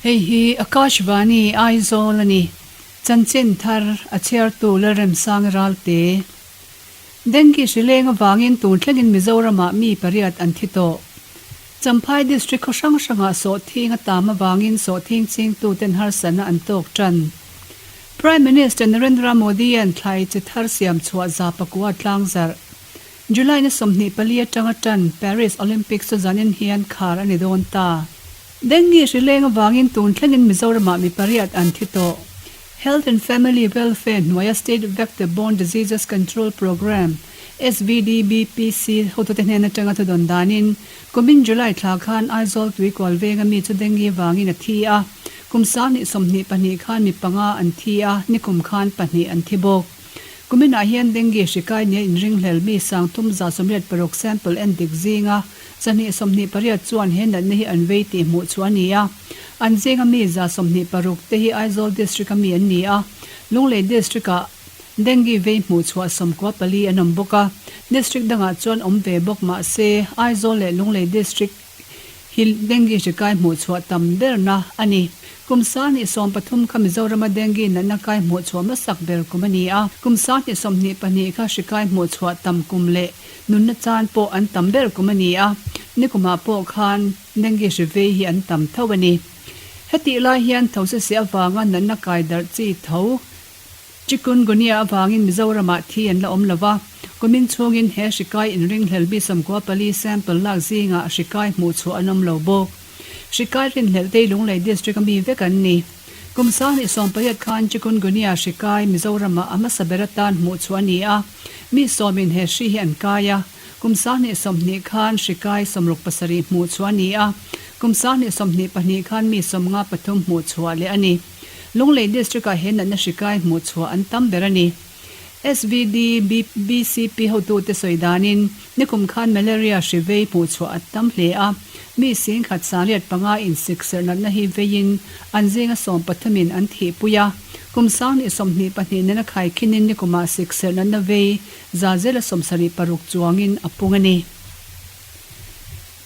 Hei hi Akashvani Aizawl a ni. Chanchin thar a chhiartu Lalremsanga Ralte. Dengue hri leng avangin tun thlengin Mizoramah mi pariat an thi tawh. Champhai District khaw hrang hrangah sawhthing a tam avangin sawhthing chingtuten harsatna an tawk tan. Prime Minister Narendra Modi-a'n thlai chi thar siam chhuah za pakua tlangzarh. July ni 24 atanga tan Paris Olympics chu zanin hian khar a ni dawn ta. Dengue hri leng avangin tun thlengin Mizoramah mi pariat an thi tawh. Health and Family Welfare hnuaia State Vector Borne Diseases Control Programme, SVDBPC, hotute hnen atanga thudawn danin, kumin July thla khan Aizawl Tuikual venga mi chu dengue vangin a thi a, kum 2022 khan mi panga an thi a, nikum khan pahnih an thi bawk. Kuminah hian dengue hri kai nia inringhlel mi 386 sample en dik zinga 228 chuan he natna hi an vei tih hmuh chu a ni a. An zinga mi 26 te hi Aizawl District-a mi an ni a, Lunglei District-ah dengue vei hmuh chhuah 14 an awm bawk a, District dangah chuan awm ve bawk mah se Aizawl leh Lunglei District hi dengue hri kai hmuh chhuah tam berna a ni. Kum 2013 kha Mizorama dengue natna kai hmuh chhuah hmasak ber kum a ni a, kum 2022 kha hri kai hmuh chhuah tam kum leh nunna chan pawh an tam ber kum a ni a, nikumah pawh khan dengue hri vei hi an tam tho a ni. Hetih lai hian tho sese avanga natna kai darh chi tho Chikungunya avangin Mizoramah thi an la awm lo va, kumin chhungin he hri kai inringhlel mi 94 sample lak zingah hri kai hmuh chhuah an awm lo bawk. Hri kai rinhlelh te Lunglei District a mi vek an ni. Kum 2018 khan Chikungunya hri kai Mizoramah a hmasa ber atan hmuh chhuah a ni a, mi sawmin he hri hi an kai a, kum 2020 khan hri kai 67 hmuh chhuah a ni a, kum 2022 khan mi 53 hmuh chhuah leh a ni. Lunglei District-ah he natna hri kai hmuh chhuah an tam ber a ni. SVD, BCP hotute sawi danin nikum khan malaria hri vei hmuh chhuah a tam hle a, mi singkhat 95 insik serh natna hi veiin an zinga sawmpathumin an thihpui a, kum 2022 nena khaikhinin nikumah sik serh natna vei 76 chuangin a pung a ni.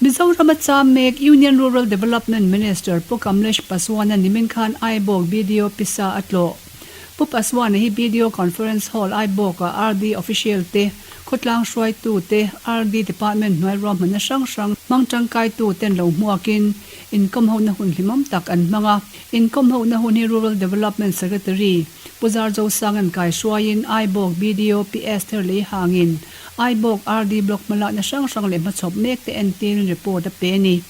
Mizorama cham mek Union Rural Development Minister Pu Kamlesh Paswan-a nimin khan Aibawk BDO pisa a tlawh. Pu Paswan-a hi BDO Conference Hall Aibawk-ah RD official te, khawtlang hruaitu te, RD Department hnuai ruahmanna hrang hrang hmang tangkaitu ten lo hmuakin inkawm hona hun hlimawm tak an hmang a. Inkawm hona hun hi Rural Development Secretary Pu Zarzo Sanga'n kaihruaiin Aibawk BDO Pi Esther Leihangin Aibawk RD Block hmalakna hrang hrang leh hmachhawp mek te entirin report a pe a ni.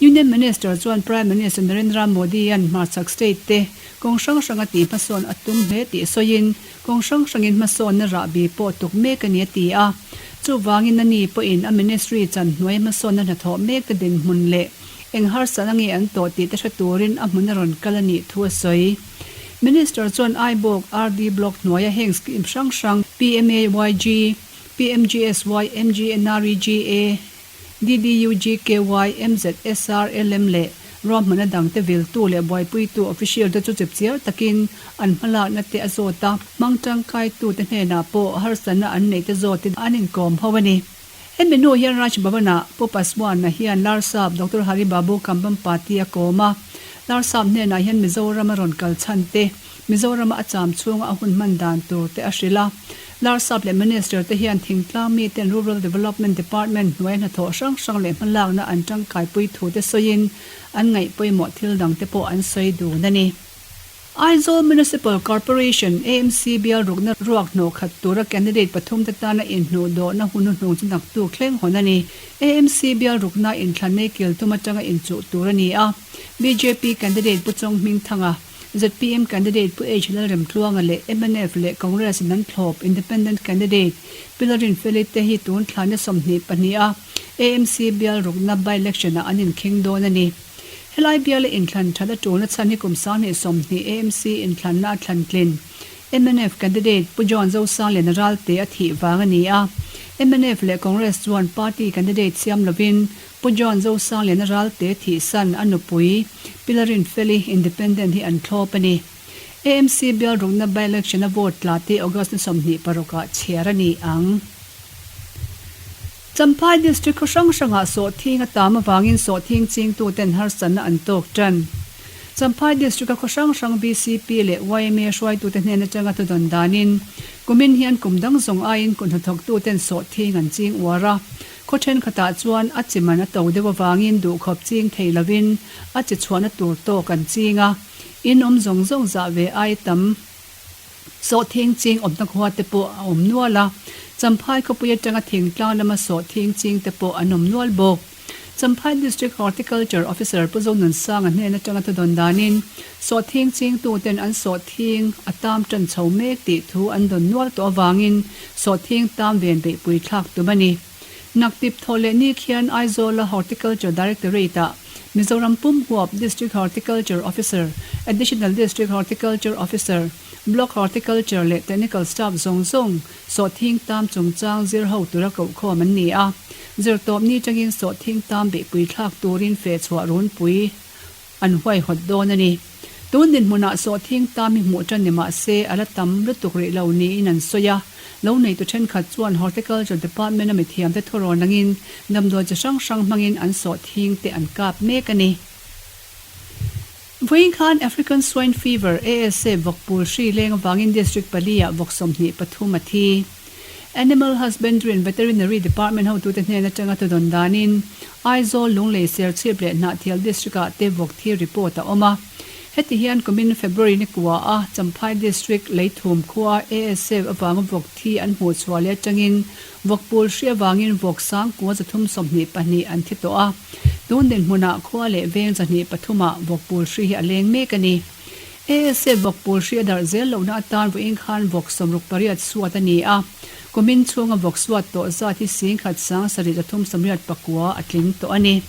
Union Minister chuan Prime Minister Narendra Modi-a'n hmarchhak state te kawng hrang hranga tih hmasawn a tum hle tih sawiin kawng hrang hrangin hmasawnna rahbi pawh tuk mek a ni a ti a. Chuvangin a ni pawhin a ministry chan hnuai hmasawnna hnathawh mek te dinhmun leh eng harsatna nge an tawh tih te hre turin a hmun a rawn kal a nih thu a sawi. Minister chuan Aibawk RD Block hnuaia heng scheme hrang hrang PMAYG, PMGSY, MGNREGA, DDUGKY, MZSRLM leh ruahmanna dangte viltu leh buaipuitu official te chu chipchiar takin an hmalakna te a zawt a, hmang tangkaitute hnenah pawh harsatna an neih te zawtin an inkawm ho a ni. Hemi hnu hian Raj Bhavan-ah Pu Paswan-a hian Larsap Doctor Hari Babu Kambhampati a kawm a. Larsap hnenah hian Mizoram a rawn kal chhan te, Mizorama a cham chhunga a hun hman dan tur te a hrilh a. Larsap leh Minister te hian thingtlang miten Rural Development Department hnuai hnathawh hrang hrang leh hmalakna an tangkaipui thu te sawiin an ngaih pawimawh thil dang te pawh an sawi dun a ni. Aizawl Municipal Corporation, AMC, bial rukna ruak hnawh khat tura candidate pathum te tana inhnuh dawhna hun hnuhnung chu naktuk thleng hawn a ni. AMC bial rukna inthlanei kil tum atanga inchuh tur a ni a. Bjp candidate Pu Chawng Hmingthanga, zpm candidate Pu H Lalremtluanga leh mnf leh Congress in an thlawp Independent candidate Pi Lalrinfeli te hi tun thla ni 22 a AMC bial rukna by-election-ah an inkhing dawn a ni. Helai biala inthlan that a tulna chhan hi kum 2020 AMC inthlanna a thlan tlin mnf candidate Pu John Zosangliana Ralte a thih vang a ni a. Mnf leh Congress chuan party candidate siam lovin Pu John Zosangliana Ralte thihsan a nupui Pi Larinfeli Independent hi an thlawp a ni. AMC bial rukna by-election a vote tla te August ni 26 ah chhiar a ni ang. Champhai District khaw hrang hrangah sawhthing a tam avangin sawhthing chingtuten harsatna an tawk tan. Champhai District-a khaw hrang hrang vcp leh yma hruaitute hnen atanga thudawn danin kumin hian kum dang zawng aiin kut hnathawktuten sawhthing an ching uar a. Khaw thenkhatah chuan a chi man a to deuh avangin duhkhawp ching thei lovin a chi chhuahna tur tawk an ching a, in awm zawng zawng zah ve ai tam. Sawhthing ching awmna khua te pawh a awm nual a, Champhai khawpui atanga thingtlang lama sawhthing ching te pawh an awm nual bawk. Champhai District Horticulture Officer Pu Zonunsanga hnen atanga thudawn danin sawhthing chingtuten an sawhthing a tam tan chho mek tih thu an dawn nual tawh avangin sawhthing tam ven beihpui thlak tum a ni. Naktip thawh leh ni khian Aizawla Horticulture Directorate-ah Mizoram pum huap District Horticulture Officer, Additional District Horticulture Officer, Block Horticulture leh Technical Staff zawng zawng sawhthing tam chungchang zir ho tura kohkhawm an ni a. Zirtawpni tangin sawhthing tam beihpui thlak turin fehchhuah runpui an huaihawt dawn a ni. Tun dinhmunah sawhthing tam hi hmuh tan ni mah se a la tam lutuk rih lo niin an sawi a. Lo neitu thenkhat chuan Horticulture Department a mithiamte thurawn angin damdawi chi hrang hrang hmangin an sawhthing te an kap mek a ni. Vawiin khan African Swine Fever, ASF, vawkpul hri leng avangin District pali ah vawk 23 a thi. Animal Husbandry and Veterinary Department hotute hnen atanga thudawn danin Aizawl, Lunglei, Serchhip leh Hnahthial District ah te vawk thi report a awm a. Heti hian kumin February ni kua a Champhai District Leithum khua ASF avanga vawk thi an hmuh chhuah leh atangin vawk pul hri avangin vawk 9,322 an thi tawh a. Tun dinhmunah khua leh veng 23 ah vawk pul hri hi a leng mek a ni. ASF vawk pul hri a darh zel lohna atan vawiin khan vawk 68 suat a ni a, kumin chhunga vawk suat tawh zat hi 17,389 a tling tawh a ni.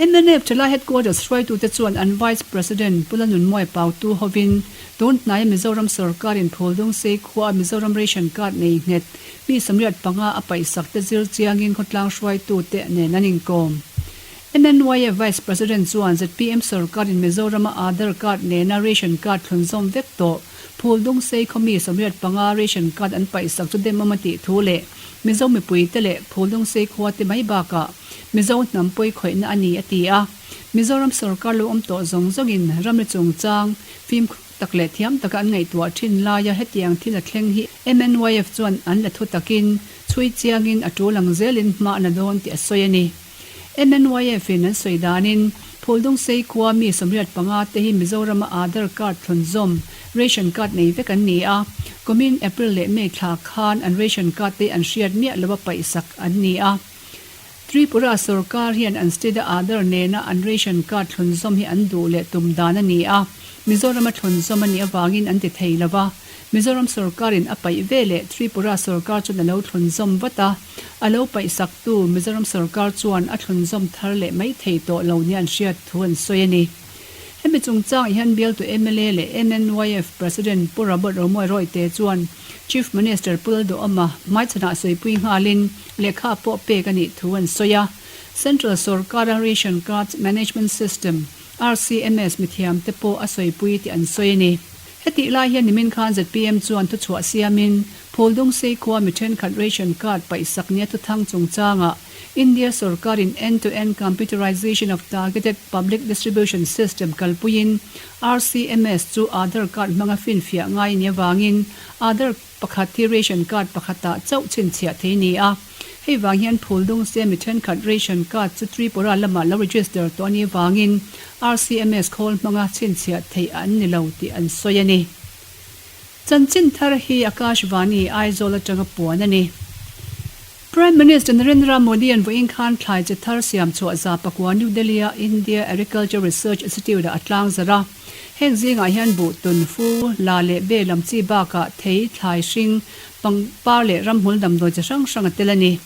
Mnf Thalai Headquarters hruaitute chuan an Vice President Pu Lanunmuai Pautu hovin tun hnaia Mizoram sawrkarin Phuldungsei khuaa Mizoram Ration Card nei nghet mi 85 a paihsak te zir chiangin khawtlang hruaitute nen an inkawm. MNYF Vice President chuan zpm sorkarin Mizorama Aadhaar Card nena Ration Card thlunzawm vek tawh Phuldungsei khawmi 85 Ration Card an paihsak chu demawm a tih thu leh Mizo mipuite leh Phuldungsei khuate mai bakah Mizo hnam pawi khawihna a ni a ti a. Mizoram sorkar lo awm tawh zawng zawngin ramri chungchang fimkhur tak leh thiam taka an ngaihtuah thin laia hetiang thil a thleng hi MNYF chuan an la thu takin chhui chiangin a tul ang zelin hma a na dawn tih a sawi a ni. MNYF in an sawi danin, Phuldungsei khua mi 85 te hi Mizorama Aadhaar card thlunzawm, ration card nei vek an ni a. Kumin April leh May thla khan an ration card te an hriat miah lova paihsak an ni a. Tripura sorkar hian an state a Aadhaar nena an ration card thlunzawm hi an duh leh tum dan a ni a. Mizorama thlunzawm a nih avangin an ti thei lova. Mizoram sorkarin a paih ve leh Tripura sorkar chuan a lo thlunzawm vat a. A lo paihsaktu Mizoram sorkar chuan a thlunzawm thar leh mai thei tawh lo nia an hriat thu an sawi a ni. Hemi chungchangah hian bialtu mla leh MNYF President Pu Robert Romawia Rawite chuan Chief Minister Pu Lalduhawma hmaichhanah sawipui nghalin lehkha pawh pek a nih thu an sawi a. Central sorkara Ration Cards Management System, RCMS, mithiamte pawh a sawipui tih an sawi a ni. Hetih lai hian nimin khan zpm chuan thuchhuah siamin Phuldungsei khua mi thenkhat ration card paihsak nia thuthang chungchangah India sorkarin end-to-end computerization of targeted public distribution system kalpuiin RCMS chu Aadhaar card hmanga finfiah ngai nia vangin Aadhaar pakhat hi ration card pakhatah chauh chhinchhiah thei ni a. Hei vang hian Phuldungsei mi thenkhat ration card chu Tripura lamah lo register tawh a nih vangin RCMS khawl hmanga chhinchhiah theih an ni lo tih an sawi a ni. Chanchin thar hi Akashvani, Aizawl atanga puan a ni. Prime Minister Narendra Modi an vawiin khan thlai chi thar siam chhuah za pakua New Delhi-a India Agriculture Research Institute-ah a tlang zarh a. Heng zingah hian buh tun, fu, la leh be lam chi bakah thei, thlai hring, pangpar leh ramhmul damdawi chi hrang hrang a tel a ni.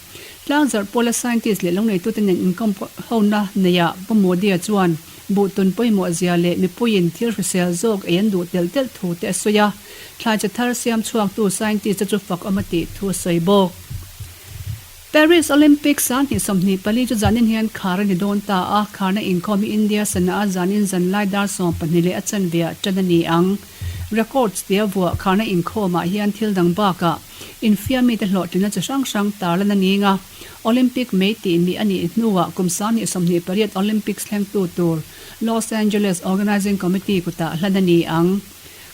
Tlang zarh pawla scientist leh loneitute nen inkawm hona neiah Pu Modi-a chuan Buh tun pawimawh zia leh mipuiin thil hrisel zawk ei an duh telh telh thu te a sawi a, thlai chi thar siam chhuaktu scientist te chu fak awm a tih thu a sawi bawk. Paris Olympics 2024 chu zanin hian khar a ni dawn ta a, kharna inkhawm hi India sana a zanin zanlai dar 12 leh a chanve ah tan a ni ang. Records tia vuah kharna inkhawmah hian thil dang bakah. Infiamite hlawhtlinna chi hrang hrang tarlan a ning a, Olympic mei tih mi a nih hnuah kum 2028 Olympics thlengtu tur Los Angeles Organizing Committee kutah hlan a ni ang.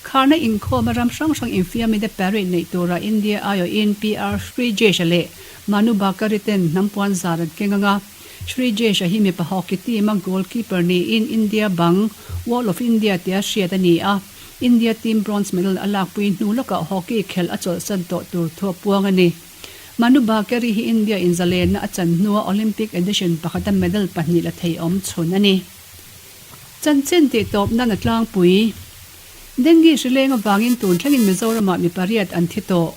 Kharna inkhawma ram hrang hrang infiamite parade neih turah India aiawhin PR Srijesh-a leh Manu Bhakari ten hnam puan zar an keng ang a. Srijesh-a hi mipa hockey team-a goalkeeper niin India bang Wall of India tia hriat a ni a. India team bronze medal a lakpui hnu lawkah hockey khelh a chawlhsan tawh tur thu a puang a ni. Manu Bhakari hi India in zalenna a chan hnua Olympic edition pakhata medal pahnih la thei awm chhun a ni. Chanchin tih tawp nan a tlangpui. Dengue hri leng avangin tun thlengin Mizoramah mi pariat an thi tawh.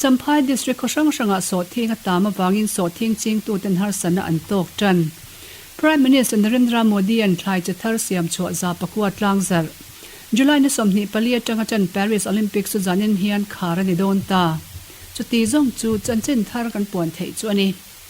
Champhai District khaw hrang hrangah sawhthing a tam avangin sawhthing chingtuten harsatna an tawk tan. Prime Minister Narendra Modi-a'n thlai che thar siam chhuah za pakua tlang zarh. July ni 24 atanga tan Paris Olympics chu zanin hian khar a ni dawn ta. Chuti zawng chu chanchin thar kan puan theih chu a ni.